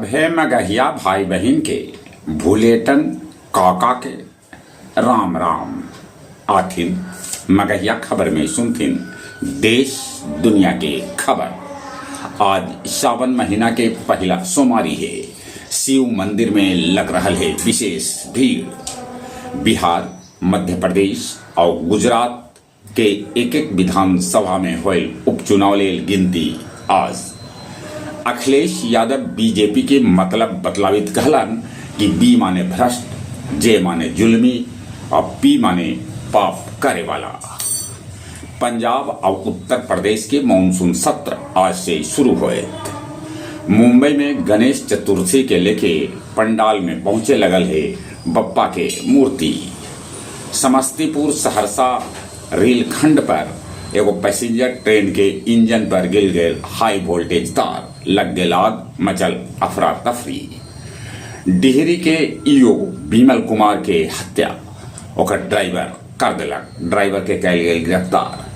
सभे मगहिया भाई बहिन के भुलेटन काका के राम राम। आथिन मगहिया खबर में सुनथिन देश दुनिया के खबर। आज सावन महीना के पहिला सोमवारी है। शिव मंदिर में लग रहल है विशेष भीड़। बिहार, मध्य प्रदेश और गुजरात के एक एक विधानसभा में होयल उपचुनाव लेल गिनती आज। अखिलेश यादव बीजेपी के मतलब बतलावित कहलन कि बी माने भ्रष्ट, जे माने जुल्मी और पी माने पाप करे वाला। पंजाब और उत्तर प्रदेश के मानसून सत्र आज से शुरू होएत। मुंबई में गणेश चतुर्थी के लेके पंडाल में पहुंचे लगल है बप्पा के मूर्ति। समस्तीपुर सहरसा रेलखंड पर एगो पैसेंजर ट्रेन के इंजन पर गिर गए हाई वोल्टेज तार, लग गेल आग, मचल अफरा तफरी। डिहरी के ईओ विमल कुमार के हत्या ओकर ड्राइवर कर देलक, ड्राइवर के कैल गेल गिरफ्तार।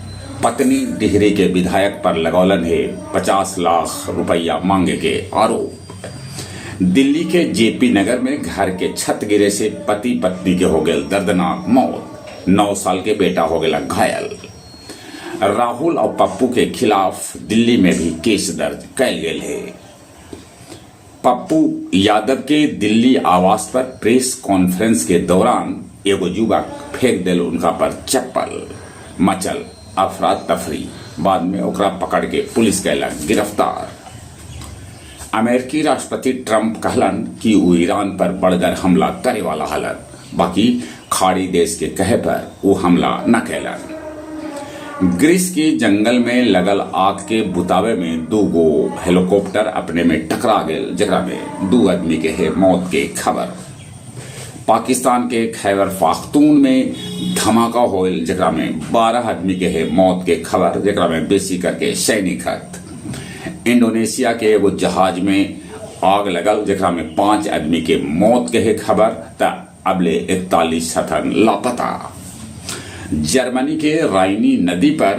पत्नी डिहरी के विधायक पर लगौलन है 50 लाख रुपया मांगे के आरोप। दिल्ली के जेपी नगर में घर के छत गिरे से पति पत्नी के हो गए दर्दनाक मौत, 9 साल के बेटा हो गया घायल। राहुल और पप्पू के खिलाफ दिल्ली में भी केस दर्ज कैल गेल है। पप्पू यादव के दिल्ली आवास पर प्रेस कॉन्फ्रेंस के दौरान एगो युवक फेंक दिल उनका पर चप्पल, मचल अफरा तफरी। बाद में ओकरा पकड़ के पुलिस कैलक गिरफ्तार। अमेरिकी राष्ट्रपति ट्रंप कहलन कि वो ईरान पर बड़गर हमला करे वाला हलन, बाकी खाड़ी देश के कहे पर वो हमला न कैलन। ग्रीस के जंगल में लगल आग के बुतावे में 2 गो हेलीकॉप्टर अपने में टकरा गेल, जकरा में 2 आदमी के है मौत के खबर। पाकिस्तान के खैबर पाख्तून में धमाका होल, जकरा में 12 आदमी के है मौत के खबर, जकरा में बेसी करके सैनिक हत। इंडोनेशिया के एगो जहाज में आग लगल, जकरा में 5 आदमी के मौत के है खबर, त अबले 41 हथन लापता। जर्मनी के राइनी नदी पर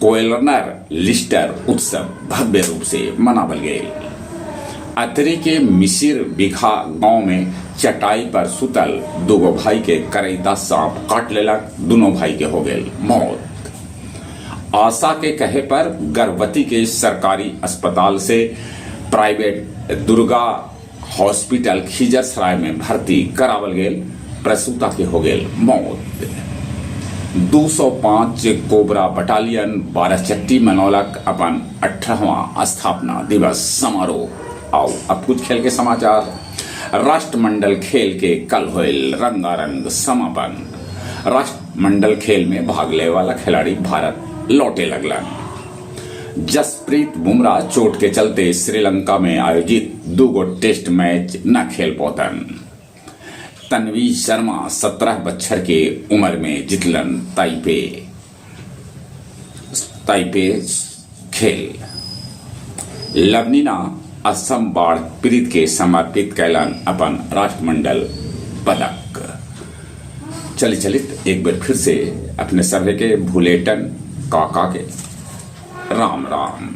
कोयलनर लिस्टर उत्सव भव्य रूप से मनावल गए। अतरी के मिसिर बिघा गांव में चटाई पर सुतल 2 गो भाई के करैता सांप काट लेलक, दोनों भाई के हो गए मौत। आशा के कहे पर गर्भवती के सरकारी अस्पताल से प्राइवेट दुर्गा हॉस्पिटल खिजरसराय में भर्ती करावल गेल, प्रसूता के हो गेल मौत। 205 कोबरा बटालियन बाराचट्टी मनौलक अपन 18वां स्थापना दिवस समारोह। आओ अब कुछ खेल के समाचार। राष्ट्रमंडल खेल के कल होयल रंगारंग समापन। राष्ट्रमंडल खेल में भाग ले वाला खिलाड़ी भारत लौटे लगलन। जसप्रीत बुमराह चोट के चलते श्रीलंका में आयोजित 2 गो टेस्ट मैच न खेल पौतन। तन्वी शर्मा 17 बच्छर के उम्र में जितलन ताइपे खेल। लवनीना असम बाढ़ पीड़ित के समर्पित कैलन अपन राष्ट्रमंडल पदक। चली चलित एक बार फिर से अपने सभे के भुलेटन काका के राम राम।